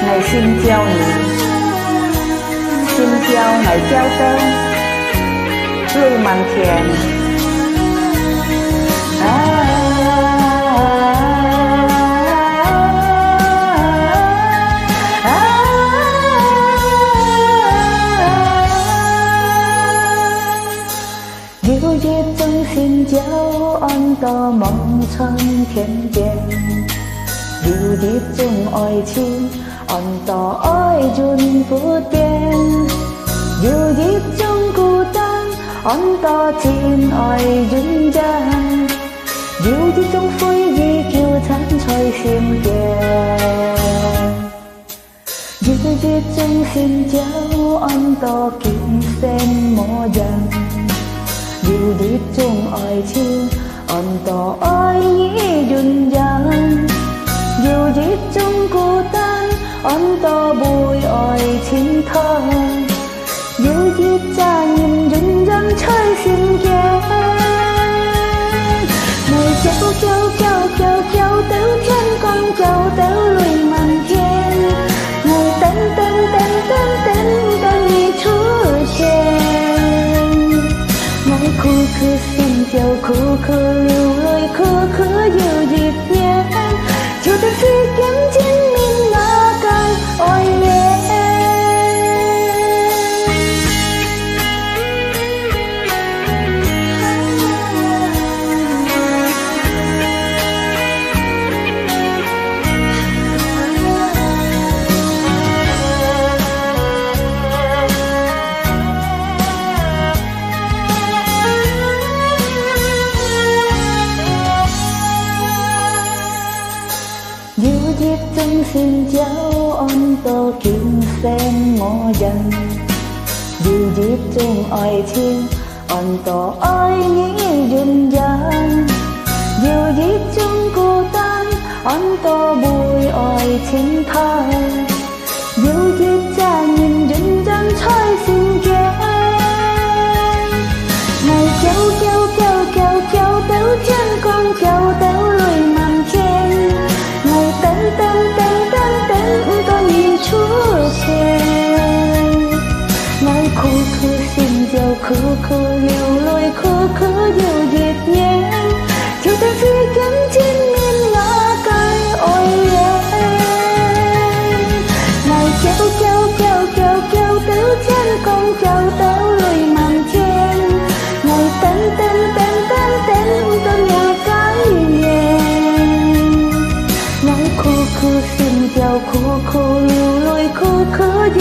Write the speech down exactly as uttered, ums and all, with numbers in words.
𠊎尋找你，尋找𠊎找到，淚滿天。啊，啊，啊。 有一種尋找安到望穿天邊，有一種愛情安到愛永不變，有一種孤單安到真愛永遠，有一種回憶糾纏在心間。 有一種尋找安到今生無影，有一種愛情安到愛你永遠，有一種孤單安到為愛情痛。 有一隻人永遠在心間。𠊎噭噭噭噭噭到天光，噭到淚滿天。𠊎等等等等等到你出現。𠊎苦苦尋找，苦苦流淚，苦苦又一年。 就等時間證明𠊎个愛戀。 有一種尋找安到今生無影，有一種愛情安到愛你永遠，有一種孤單安到為愛情痛。 有一隻人永遠在心間。𠊎噭噭噭噭噭到天光，噭到淚滿天。𠊎等等等等等到你出現。𠊎苦苦尋找，苦苦流淚，苦苦又一年。 就等時間證明𠊎个愛戀。𠊎噭噭噭噭噭到天光，噭到淚滿天。𠊎等等等等等到若个年。𠊎苦苦尋找，苦苦流淚，苦苦又